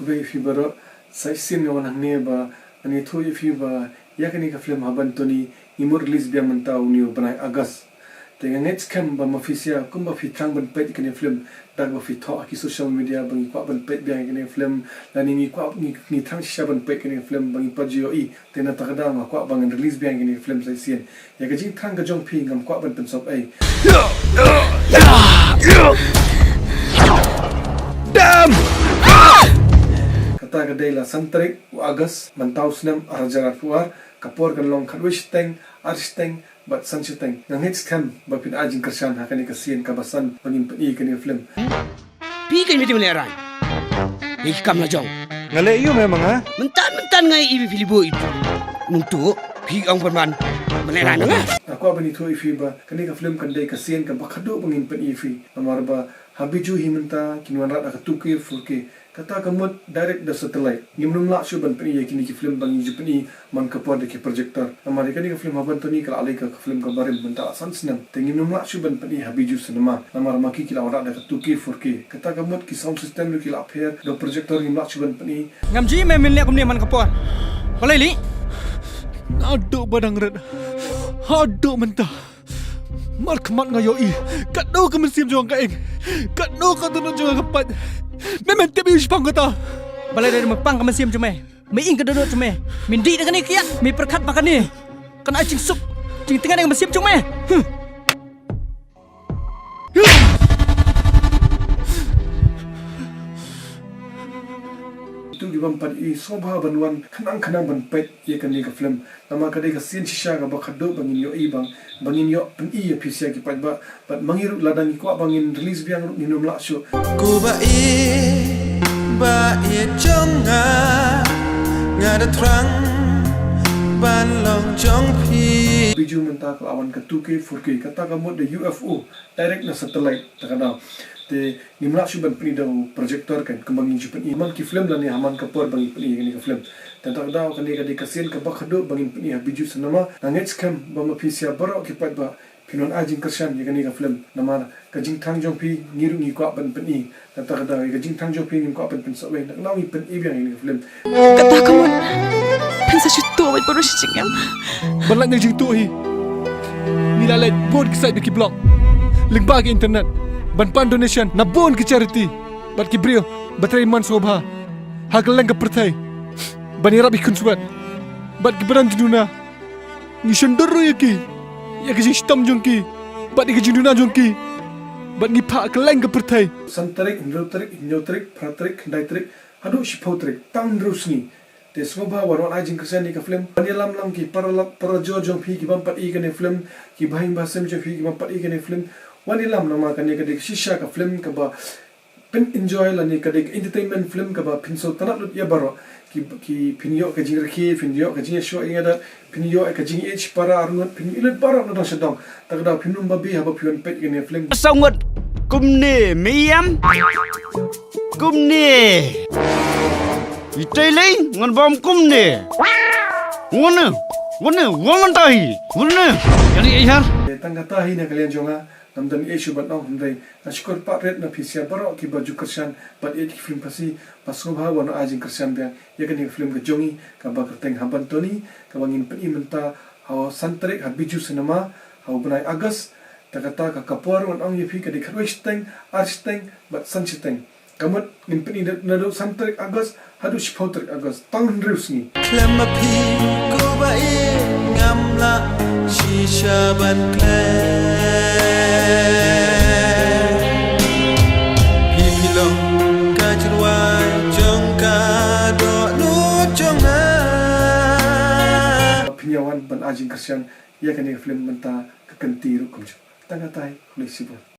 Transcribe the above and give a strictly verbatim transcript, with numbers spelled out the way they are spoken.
Ba ïa phi baroh, sa shisien nga wan hangne ba ngan ïathuh ïa phi ba ïa kane ka film Haban Tony ngi mut release biang mynta une u bnai August. Te nga ngeit skhem ba ma phi sha kumba phi thrang ban peit ïa kane film, da kaba phi thoh ha ki social media ba ngi kwah ban peit biang ïa kane film, lane ngi kwah, ngi, ngi thrang shisha ban peit kane film ba ngi pat ju ïohi. Te na kata ka daw nga kwah ba ngan release biang ïa kane film sa shisien. Ïa ka jingthrang ka jong phi ngam kwah ban pynsop ei. Damn! Kata ka dei la san tarik u August mynta u snem ar hajar arphew ar, ka por kan long khatwei shiteng, ar shiteng bad san shiteng. Nga ngeit skhem ba phin ai jingkyrshan ha kane ka sien kaba san ba ngin pyni ïa kane film. Phi ka mih mynta lehrain. Ïa ki kam la jong. Nga leh ïa me ma nga. Mynta mynta nga ïa phi li boi. Nangtu phi ong pynban mynta lehrain ma nga. Nga kwah ban ïathuh ïa phi ba kane ka film kan dei ka sien kaba khadduh ba ngin pyni ïa phi. Namar ba ha Bijou hi mynta kin wanrah da ka two K four K. Kata ka mut direct da satellite. Ngim nym lah shuh ban pyni ïa kine ki film ba ngi ju pyni man ka por da ki projector. Namar ïa kane ka film Haban Tony ka la leit ka, ka film kaba rim mynta la san snem. Te ngim nym lah shuh ban pyni ha Bijou cinema. Namar ma ki ki la wanrah da ka two K four K. Kata ka mut ki sound system ruh ki la pher, da projector ngim lah shuh ban pyni. Ngam ju ïohi me mynta kumne man ka por. Balei lei? Haduh ba dang rit. Haduh mynta. Markhmat nga ïohi katno ka mynsiem jong nga ka ing, katno ka dohnud jong nga ka pait. Me men tip ïa u shipang kata. Balei da me pang ka mynsiem jong me? Me ing ka dohnud jong me. Men dih da kane ka kiad, me pyrkhat ba kane kan ai jingsuk jingtngen ïa ka mynsiem jong me. Hmm. Itu ki bym pat i sngewbha ban wan khnang khnang ban peit ïa kane ka film. Namar ka dei ka sien shisha kaba khadduh ba ngin ïohi bang, ba ngin ïoh pyni ïa phi sha ki paidbah. Bad ma ngi ruh lada ngi kwah ba ngin release biang ruh ngin ym lah shuh. Ko ba ïeit, ba ïeit jong nga, nga da thrang ban long jong phi. Bijou mynta ka la wan ka two K four K, kata ka mut da U F O, direct na satellite, ta ka daw. Te ngim lah shuh ban pyni da u projector kan, kumba ngin ju pyni man ki film lane ha man ka por ba ngin pyni ïa kane ka film. Te ta ka daw kane ka dei ka sien kaba khadduh ba ngin pyni ha Bijou cinema. Nga ngeit skhem ba ma phi sha baroh ki paidbah phin wan ai jingkyrshan ïa kane ka film. Namar ka jingthrang jong phi ngi ruh ngi kwah ban pyni. Te ta ka daw ïa ka jingthrang jong phi ngim kwah ban pynsawei. Nang nang ngi pyni biang ïa kane ka film. Kata ka mut phin sa shu tuh bad baroh shi jingim. Ban lait na jingtuh hi ngi la leit bun ki site bad ki blog lyngba ki internet ban pan donation na bun ki charity bad ki briew ba trei man sngewbha ha kylleng ka pyrthei ban ïarap ïa ki khun swet bad ki badan jingduna. Ngi shon dur ruh ïa ki, ïa ka jingshitom jong ki bad ïa ka jingduna jong ki bad ngi phah kylleng ka pyrthei. San tarik, hynriew tarik, hynñiew tarik, phra tarik, khyndai tarik haduh shiphew tarik, tang hynriew sngi. Te sngewbha wan wan ai jingkyrshan ïa ka film. Wan ïalam lang ki para lok para jor jong phi ki bym pat i kane film, ki bahaïing bahasem jong phi ki bym pat i kane film. Wan ïalam namar kane ka dei shisha ka film kaba phin enjoy lane ka dei ka entertainment film kaba phin sngewtynnat lut ïa baroh. Ki, ki phin ïoh ka jingrakhe, phin ïoh ka jingïashoh ïa nga da, phin ïoh ka jingïeit para arngut, phin ïoh lut baroh na dong sha dong. Ta ka daw phin ym babe haba phi wan peit kane film. Sa ngut kumne me ïam. Kumne. Itei lei ngan bam kumne. Ngone, ngone, ngone tahi. Ngone. Jadi ihar. Tang kata hi na ka liang jong nga. Ngam don ei shuh ban ong hynrei nga sngewkyrpad rit na phi sha baroh kiba ju kyrshan bad ïeit ki film Khasi ba sngewbha wan ai jingkyrshan biang ïa kane ka film ka jong ngi kaba kyrteng Haban Tony kaba ngin pyni mynta ha u san tarik ha Bijou Cinema ha u bnai August. Ta kata ka por wan ong ïa phi ka dei khatwei shiteng, ar shiteng bad san shiteng. Ka mut ngin pyni naduh san tarik August haduh shiphew tarik August, tang hynriew sngi. Khlem ma phi ko ba ïeit ngam lah shisha ban klet. Phi phi long ka jingrwai jong ka dohnud jong nga. Phin ïa wan ban ai jingkyrshan ïa kane ka film mynta ka kynti ruh kumjuh. Tang katai, khublei shibun.